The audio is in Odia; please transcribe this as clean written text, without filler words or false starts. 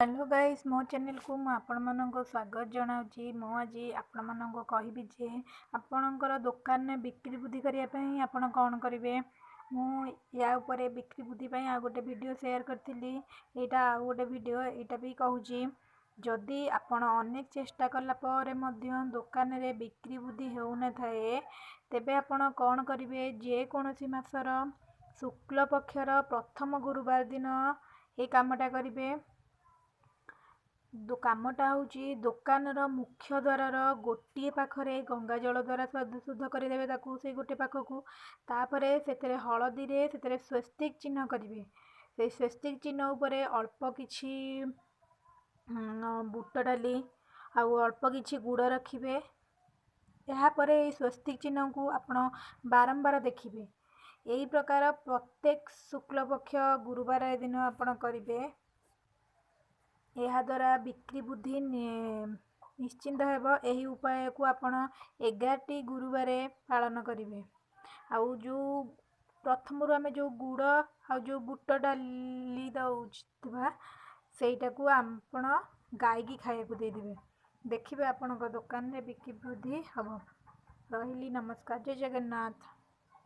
ହ୍ୟାଲୋ ଗାଇସ୍, ମୋ ଚ୍ୟାନେଲକୁ ମୁଁ ଆପଣମାନଙ୍କୁ ସ୍ୱାଗତ ଜଣାଉଛି। ମୁଁ ଆଜି ଆପଣମାନଙ୍କୁ କହିବି ଯେ ଆପଣଙ୍କର ଦୋକାନରେ ବିକ୍ରି ବୃଦ୍ଧି କରିବା ପାଇଁ ଆପଣ କ'ଣ କରିବେ। ମୁଁ ୟା ଉପରେ ବିକ୍ରି ବୃଦ୍ଧି ପାଇଁ ଆଉ ଗୋଟେ ଭିଡ଼ିଓ ସେୟାର କରିଥିଲି, ଏଇଟା ଆଉ ଗୋଟେ ଭିଡ଼ିଓ, ଏଇଟା ବି କହୁଛି। ଯଦି ଆପଣ ଅନେକ ଚେଷ୍ଟା କଲା ପରେ ମଧ୍ୟ ଦୋକାନରେ ବିକ୍ରି ବୃଦ୍ଧି ହେଉନଥାଏ, ତେବେ ଆପଣ କ'ଣ କରିବେ? ଯେକୌଣସି ମାସର ଶୁକ୍ଳ ପକ୍ଷର ପ୍ରଥମ ଗୁରୁବାର ଦିନ ଏଇ କାମଟା କରିବେ। କାମଟା ହେଉଛି, ଦୋକାନର ମୁଖ୍ୟ ଦ୍ୱାରର ଗୋଟିଏ ପାଖରେ ଗଙ୍ଗାଜଳ ଦ୍ୱାରା ଶୁଦ୍ଧ କରିଦେବେ ତାକୁ, ସେଇ ଗୋଟେ ପାଖକୁ। ତାପରେ ସେଥିରେ ହଳଦୀରେ ସେଥିରେ ସ୍ୱସ୍ତିକ ଚିହ୍ନ କରିବେ। ସେଇ ସ୍ୱସ୍ତିକ ଚିହ୍ନ ଉପରେ ଅଳ୍ପ କିଛି ବୁଟ ଡାଲି ଆଉ ଅଳ୍ପ କିଛି ଗୁଡ଼ ରଖିବେ। ଏହାପରେ ଏଇ ସ୍ୱସ୍ତିକ ଚିହ୍ନକୁ ଆପଣ ବାରମ୍ବାର ଦେଖିବେ। ଏହି ପ୍ରକାର ପ୍ରତ୍ୟେକ ଶୁକ୍ଳପକ୍ଷ ଗୁରୁବାର ଦିନ ଆପଣ କରିବେ। ଏହାଦ୍ୱାରା ବିକ୍ରି ବୃଦ୍ଧି ନିଶ୍ଚିନ୍ତ ହେବ। ଏହି ଉପାୟକୁ ଆପଣ 11ଟି ଗୁରୁବାରେ ପାଳନ କରିବେ। ଆଉ ଯେଉଁ ପ୍ରଥମରୁ ଆମେ ଯେଉଁ ଗୁଡ଼ ଆଉ ଯେଉଁ ବୁଟ ଡାଲି ଦେଉଥିବା, ସେଇଟାକୁ ଆପଣ ଗାଈକି ଖାଇବାକୁ ଦେଇଦେବେ। ଦେଖିବେ ଆପଣଙ୍କ ଦୋକାନରେ ବିକ୍ରି ବୃଦ୍ଧି ହେବ। ରହିଲି, ନମସ୍କାର, ଜୟ ଜଗନ୍ନାଥ।